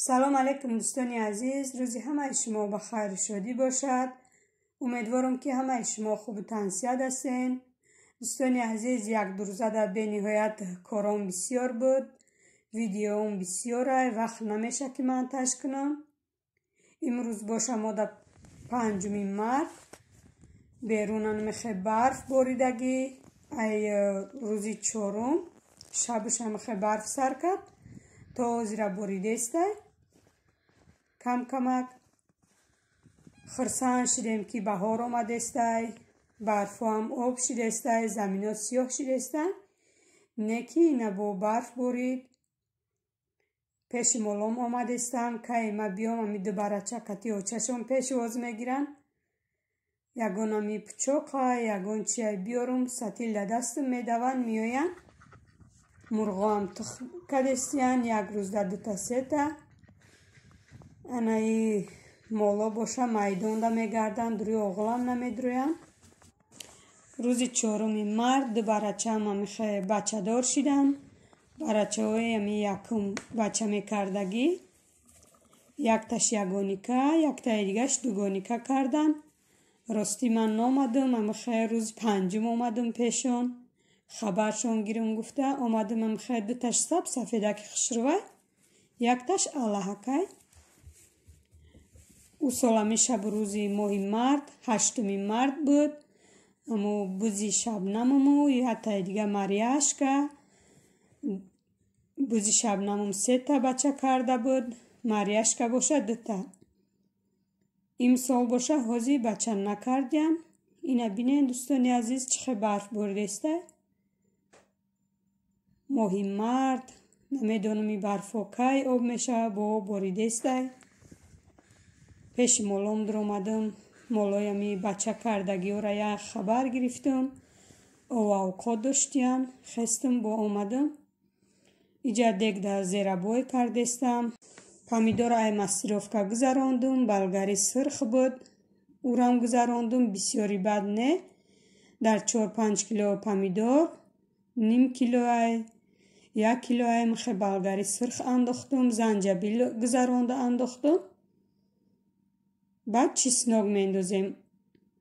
Салом алейкум, дӯстони азиз. Рӯзи ҳамаи шумо ба хайру шодӣ бошад. Умедворам, ки ҳамаи шумо хубу тансиҳат ҳастен. Дӯстони азиз, як ду рӯзада бениҳоят кором бисёр буд, видеоам бисёрай, вақт намеша, ки монтаж кунам. Имрӯз боша мо дар 5 март. Берунан мехе барф боридагӣ. Ай рӯзи чорум шабуша мехе барф сар кард, то ҳозира боридестай кам камак. Хурсанд шудем, ки баҳор омадестай, барфҳоам об шидестай, замино сиёҳ шидестай. Не ки ина бо барф борид. Пеши молом омадестам. Кай ма биём, ами ду барача кати очашон пешвоз мегиранд. Ягон ами пучоқа, ягон чиай биёрум, сатил да дастам медаванд, меоянд. Мурғоам тухм кадестиянд, як рӯзда дута, сета. Анаи моло боша майдонда мегарданд, рӯи оғлам намедурӯянд. Рӯзи 4 март ду барачаам амихе бачадор шиданд. Барачаҳои ами якум бача мекардагӣ, якташ ягоника, яктаи дигаш дугоника карданд. Ростӣ, ман номадам. Амихе рӯзи панҷум омадам пешон, хабаршон гирам гуфта омадам. Амихе дуташ саб сафедаки хушрӯвай, якташ аллаҳакай. Ӯ сол ами шабу рӯзи моҳи март, 8 март буд. Амо бузи Шабнамаму яктаи дига Марьяшка. Бузи Шабнамам сета бача карда буд, Марьяшка боша дута. Имсол боша ҳозир бача накардиям. Ина бинен, дӯстони азиз, чӣ хел барф боридестай моҳи март. Намедонам, и барфҳо кай об мешавад, бо об боридестай. Пеши молом дуромадам, молоями бача кардагиёра як хабар гирифтам. Овавқот доштиям, хестам, бо омадам. Иҷа дегда зерабой кардестам. Помидора ай массировка гузарондум, болгари сурх буд, урам гузарондум, бисёри бад не. Дар 4-5 кило помидор ним килоай, 1 килоай михе болгари сурх андохтум, занҷабил гузаронда андохтум. Баъд чеснок меандозем.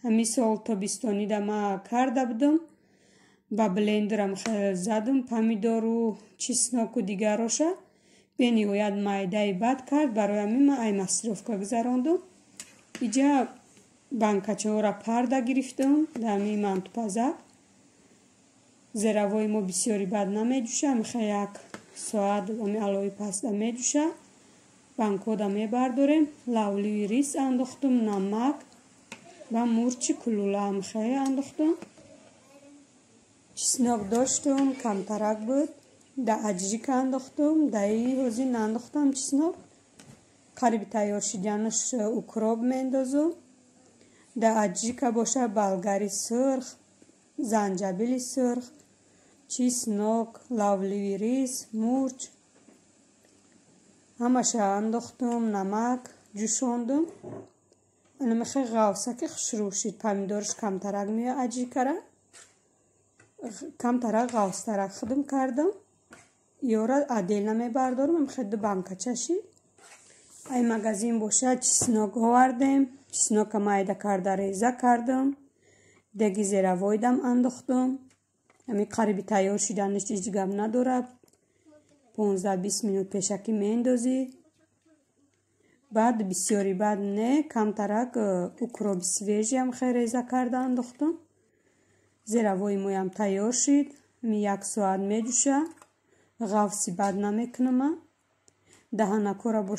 Ҳамин сол тобистонида ма карда будум, ба блендерам задум помидору чесноку дигароша, бениҳоят майдаи бад кард. Барои ҳамин ман ай массировка гузарондум. Иҷа банкачаҳоро парда гирифтум дар ҳамин мантупазак. Зеравои мо бисёри бад намеҷӯша, михе як соат ами алои паста меҷӯша. Банкода мебардорем. Лавливи рис андохтум, намак ва мурчи кулула михе андохтум. Чеснок доштум, камтарак буд, да аджика андохтум, даи ҳозир наандохтам чеснок. Қариби тайёр шиданаш укроп меандозум. Да аджика боша болгари сурх, занҷабили сурх, чеснок, лавливи рис, мурч, ҳамаша андохтум, намак, ҷӯшондум. Анамихе ғавсаки хушрӯ шид. Помидорш камтарак меояд, аджикара камтарак ғавстарак худум кардам. Ёра отдельно мебардорам. Амихе ду банкача шид. Ай магазин боша чеснок овардем. Чеснока майда карда реза кардам, деги зеравойдам андохтум. Ами қариби тайёр шиданаш ҳеҷ гап надорад, 15-20 минут пешакӣ меандозӣ. Баъд бисёри бад не, камтарак укроп и свежий ам хе реза карда андохтум. Зеравои моям тайёр шид. Ми як соат меҷӯша, ғафси бад намекунама. Даҳанакора бо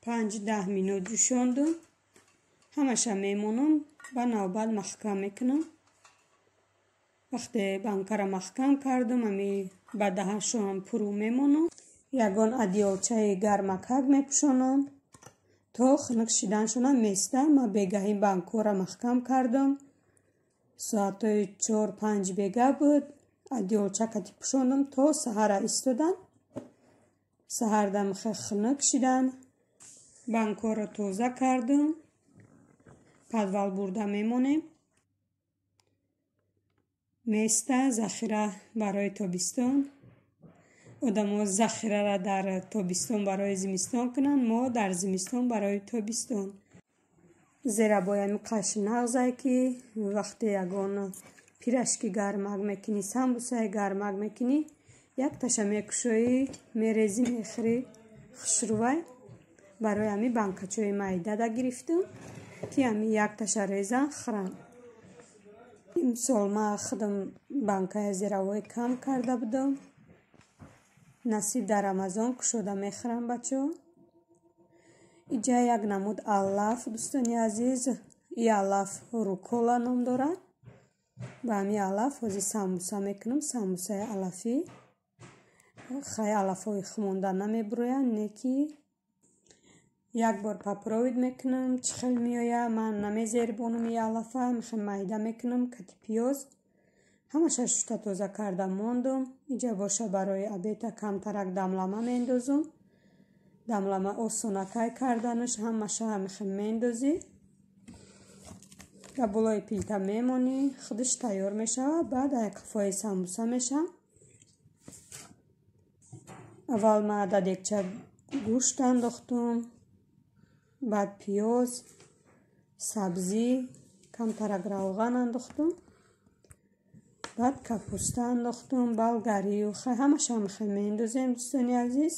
5-10 минут ҷӯшондум. Ҳамаша мемонам, ба навбат маҳкам мекунам. Вақте банкара маҳкам кардам, ами ба даҳаншоам пуру мемонам, ягон одеялчаи гармакак мепӯшонам, то хунук шиданшона места. Ма бегаҳи банкҳоро маҳкам кардам, соатҳои 4-5 бега буд. Одеялча кати пӯшондам, то саҳара истодан. Саҳарда михе хунук шидан, банкҳоро тоза кардам, подвал бурда мемонем, места захира барои тобистон. Одамо захирара дар тобистон барои зимистон кунанд, мо дар зимистон барои тобистон. Зера боями қашнағзае ки вақте ягон пирашки гармак мекунӣ, самбусаи гармак мекунӣ, якташа мекушоӣ, мерезӣ, мехӯрӣ, хушрӯвай. Барои ҳами банкачои майдада гирифтам, ки ҳами якташа резан хӯранд. Имсол ман худам банкаи зеравои кам карда будам. Насиб дар Рамазон кушода мехӯрам, бачаҳо. Иҷа як намуд алаф, дӯстони азиз. И алаф рукола ном дорад. Ба ҳами алаф ҳозир самбуса мекунам, самбусаи алафӣ. Хай алафҳои хумонда намебуроянд, не ки як бор попробовать мекунам, чӣ хел меояд. Ман намезербонам и алафа, мехел майда мекунам кати пиёз. Ҳамаша шушта тоза карда мондум. Иҷа боша барои обеда камтарак дамлама меандозум. Дамлама осонакай карданаш, ҳамаша мехел меандозӣ. Дар болои плита мемонӣ, худаш тайёр мешавад, баъд қафои самбуса мешавад. Аввал ман дар дегча гӯшт андохтум, баъд пиёз, сабзӣ, камтарак равған андохтум, баъд капуста андохтум, болгарию хай ҳамаша мехел меандозем, дӯстони азиз.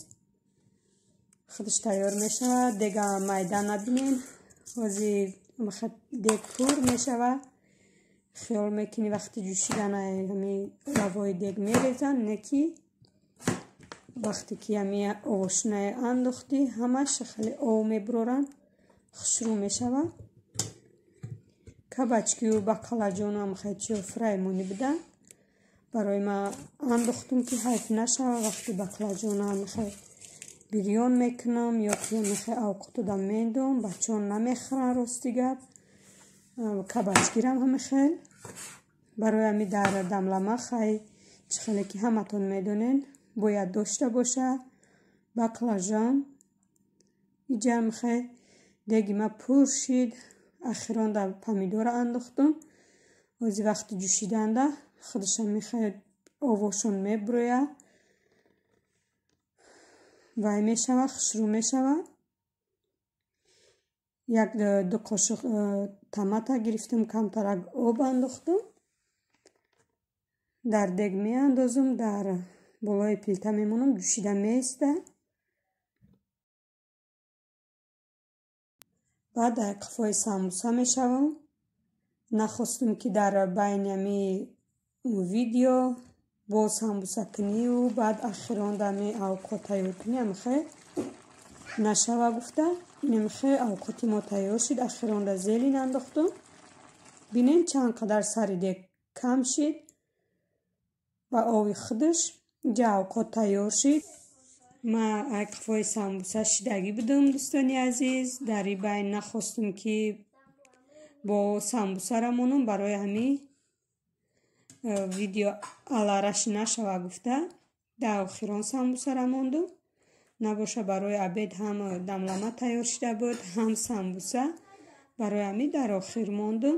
Худаш тайёр мешавад. Дега майда набинем, ҳозир дег пур мешавад. Хиёл мекунӣ вақти ҷӯшидан ҳами лавои дег мерезанд, не ки вақте ки ҳами овошинае андохтӣ, ҳамаш хеле ов мебуроранд, хушрӯ мешавад. Кабачкию бакалаҷонам хеле чиё фраймонӣ буданд. Барои ман андохтум, ки ҳайф нашавад. Вақти баклаҷонам хеле бирён мекунам ё ки мехе авқотода мендом, бачаҳо намехӯранд, рости гап. Кабачкирам ҳаме хел. Барои ҳами дар дамлама хай чӣ хеле ки ҳаматон медонед, бояд дошта боша баклажан. Иҷа мехе деги ма пур шид, ахирон дар помидора андохтум. Ози вақти ҷӯшиданда худаша мехе овошон мебурояд, вай мешавад, хушрӯ мешавад. Як ду қошуқ томата гирифтам, камтарак об андохтум, дар дег меандозум, дар болои плита мемонам, ҷӯшида меистад. Баъд дар қафои самбуса мешавам. Нахостум, ки дар байни ҳами видео бо самбусакунию баъд ахирон дар ҳами авқот тайёр кунӣ, ҳамихе нашава гуфта. Инамихе авқоти мо тайёр шид. Ахирон дар зелень андохтум. Бинем чанд қадар сари дег кам шид ба ови худаш. Иҷа авқот тайёр шид. Ман ай қафои самбуса шидагӣ будум, дӯстони азиз. Дар ин байн нахостум, ки бо самбусара монам, барои ҳами видео алараш нашава гуфта дар охирон самбусара мондум. Набоша барои обед ҳам дамлама тайёр шида буд, ҳам самбуса, барои ҳами дар охир мондум.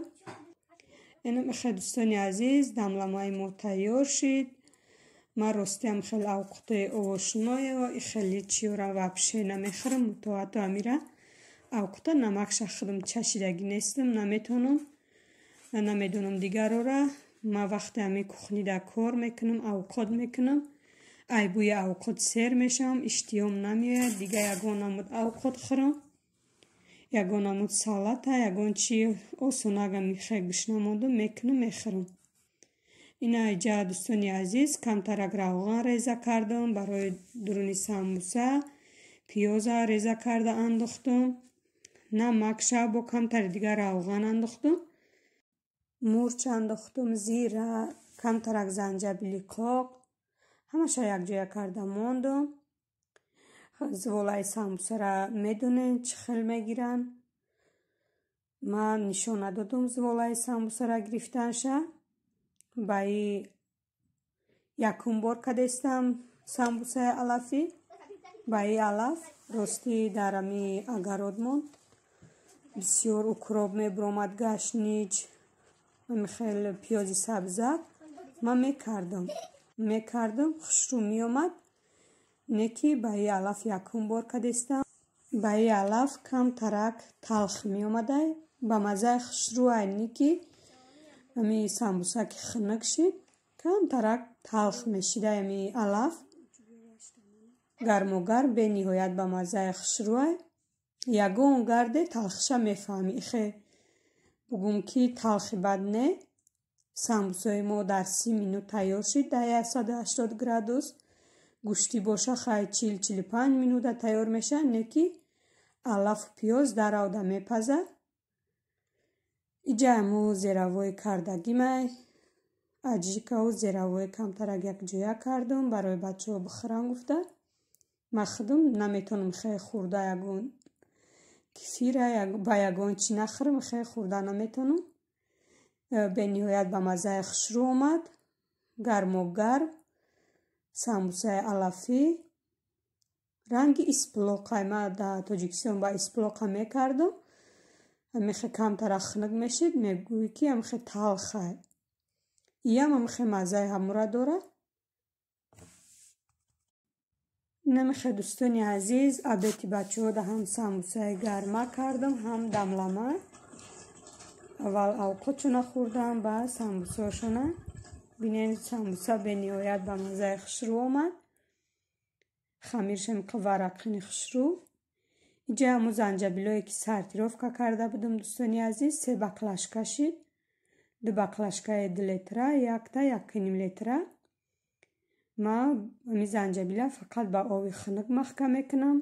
Инамихе, дӯстони азиз, дамламаи мо тайёр шид. Ман ростиам хеле авқотои овошиное хеле чиёра вообще намехӯрам, мутоату амира авқота намакша худам чашидагӣ нестам, наметонам, намедонам дигарора. Ман вақте ҳами кухнида кор мекунам, авқот мекунам, ай бӯи авқот сер мешавам, иштиҳом намеояд дига ягон намуд авқот хӯрам, ягон намуд салата, ягон чи осонага михе гӯшна мондум, мекунам, мехӯрам. Ина иҷа, дӯстони азиз, камтарак равған реза кардам барои дуруни самбуса, пиёза реза карда андохтум, намакша бо камтари дигар равған андохтум, мурч андохтум, зира, камтарак занҷабили қоқ, ҳамаша якҷоя карда мондум. Зволаи самбусара медонед чӣ хел мегиранд. Ман нишон надодум зволаи самбусара гирифтанша. Ба и якум бор кадестам самбусаи алафӣ. Ба и алаф ростӣ дар ами огородмон бисёр укроп мебуромад, гашнич, ами хел пиёзи сабзак ман мекардам, хушрӯ меомад. Не ки ба и алаф якум бор кадестам. Ба и алаф камтарак талх меомадай, ба маззаи хушрӯай, не ки ами самбуса ки хунук шид, камтарак талх мешидай ами алаф. Гармогарм бениҳоят ба маззаи хушрӯай. Ягон гарде талхиша мефаҳмӣ. Ихе бугум ки талхи бад не. Самбусаи мо дар 30 минут тайёр шид дар 180 градус. Гӯштӣ боша хай 40-45 минута тайёр мешавад, не ки алафу пиёз даравда мепазад. Иҷа мо зеравои кардагимай. Аҷикаву зеравои камтарак якҷоя кардум барои бачаҳо бихӯрам гуфта. Ман худум наметонам хеле хӯрда ягон кефира ба ягон чӣ нахӯрам, хеле хӯрда наметонам. Бениҳоят ба маззаи хушрӯ омад. Гармогарм самбусаи алафӣ. Ранги исплоқай ман дар Тоҷикистон ба исплоқа мекардам. Амихе камтарак хунук мешид, мегӯӣ ки амихе талхай. Иам амихе маззаи ҳамура дорад. Намихе дӯстони азиз, обеди бачаҳода ҳам самбусаи гарма кардам, ҳам дамлама. Аввал авқотшона хӯрдам, баъд самбусаошона. Бинед, самбуса бениҳоят ба маззаи хушрӯ омад. Хамиршам варақини хушрӯ. Иҷа ҳамун занҷабилое ки сортировка карда будам, дӯстони азиз, 3 баклажка шид. 2 баклажкаи 2 литра, якта 1,5 литра. Ман ҳамин занҷабила фақат ба оби хунук маҳкам мекунам.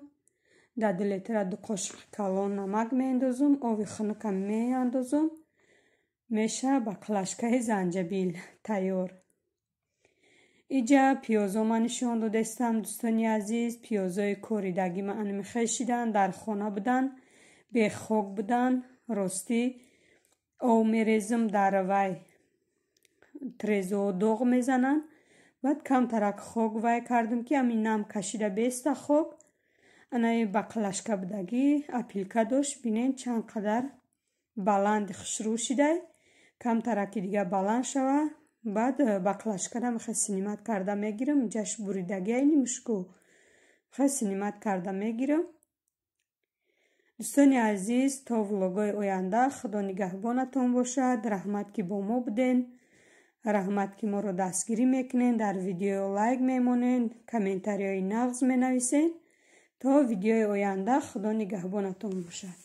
Дар 2 литра 2 қошиқи калон намак меандозам, оби хунукам меандозам. Меша баклажкаи занҷабил тайёр. Иҷа пиёзо ман нишон додастам, дӯстони азиз. Пиёзои коридагӣ ман мехел шидан, дар хона будан, бехок будан. Ростӣ об мерезам дар вай трезо доғ мезананд. Баъд камтарак хок вай кардам ки ҳамин нам кашида беста хок. Анаи баклажка будагӣ апилка дошт. Бинед чанд қадар баланди хушрӯ шидай. Камтараки дига баланд шава. Баъд баклажкара мехе синимат карда мегирам. Ҷаш буридагӣ айни мушку. Мехе синимат карда мегирам. Дӯстони азиз, то влогои оянда Худо нигаҳбонатон бошад. Раҳмат ки бо мо буден. Раҳмат ки моро дастгирӣ мекунед, дар видео лайк мемонед, комментариҳои нағз менависед. То видеои оянда Худо нигаҳбонатон бошад.